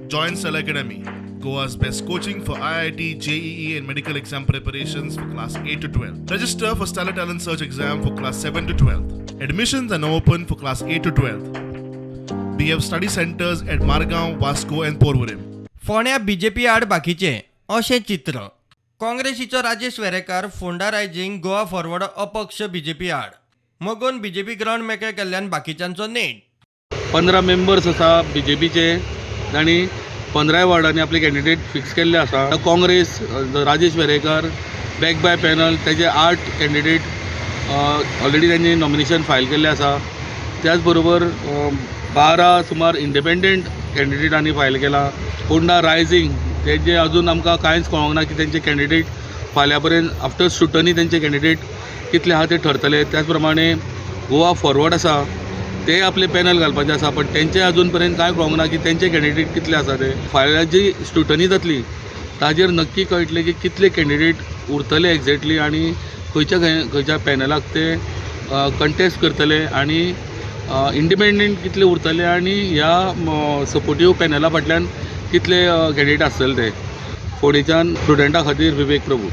Join Stellar Academy, Goa's best coaching for IIT, JEE, and medical exam preparations for class 8 to 12. Register for Stellar Talent Search exam for class 7 to 12. Admissions are now open for class 8 to 12. We have study centers at Margao, Vasco, and Porvorim. फोंड्या BJP आड बाकीचे अशें चित्र. काँग्रेसीचो Rajesh Verekar, Ponda rising, Goa forward अपक्ष BJP आड. मगोन BJP ground मेकळें केल्ल्यान बाकीच्यांचो नेट. 15 members आसा बीजेपीचे आनी 15 वॉर्डांनी आपले कॅन्डिडेट फिक्स केल्ले आसा. काँग्रेस, राजेश वेरेकर बॅक बाय पॅनल, तेजे आठ कॅन्डिडेट ऑलरेडी त्यांनी नॉमिनेशन फायल केल्ले आसा. त्याच बरोबर 12 सुमार इंडिपेंडंट कॅन्डिडेटांनी फायल केला. फोंडा रायझींग तेजे अजून आमकां कांयच कळोंक ना की तेंचे कॅन्डिडेट फाल्यां पर्यंत आफ्टर स्क्रुटनी तेंचे कॅन्डिडेट कितले आहा ते ठरतले. त्याच प्रमाणे गोवा फॉरवर्ड आसा, ते आपले पॅनल घालपाचे आसा, पण तेंचे अजून पर्यंत कांय कळोंक ना की तेंचे कॅन्डिडेट कितले आसा ते. फाल्यां जी स्क्रुटनी जातली ताजेर नक्की कळटलें की कितले कॅन्डिडेट उरतले एक्झॅक्टली आनी खंयच्या खंय खंयच्या पॅनलाक ते कंटेस्ट करतले आनी इंडिपेंडंट कितले उरतले आनी ह्या सपोर्टीव पॅनला फाटल्यान कितले कॅन्डिडेट आसतले ते. फोंडेच्यान स्टुडंटा खातीर विवेक प्रभू.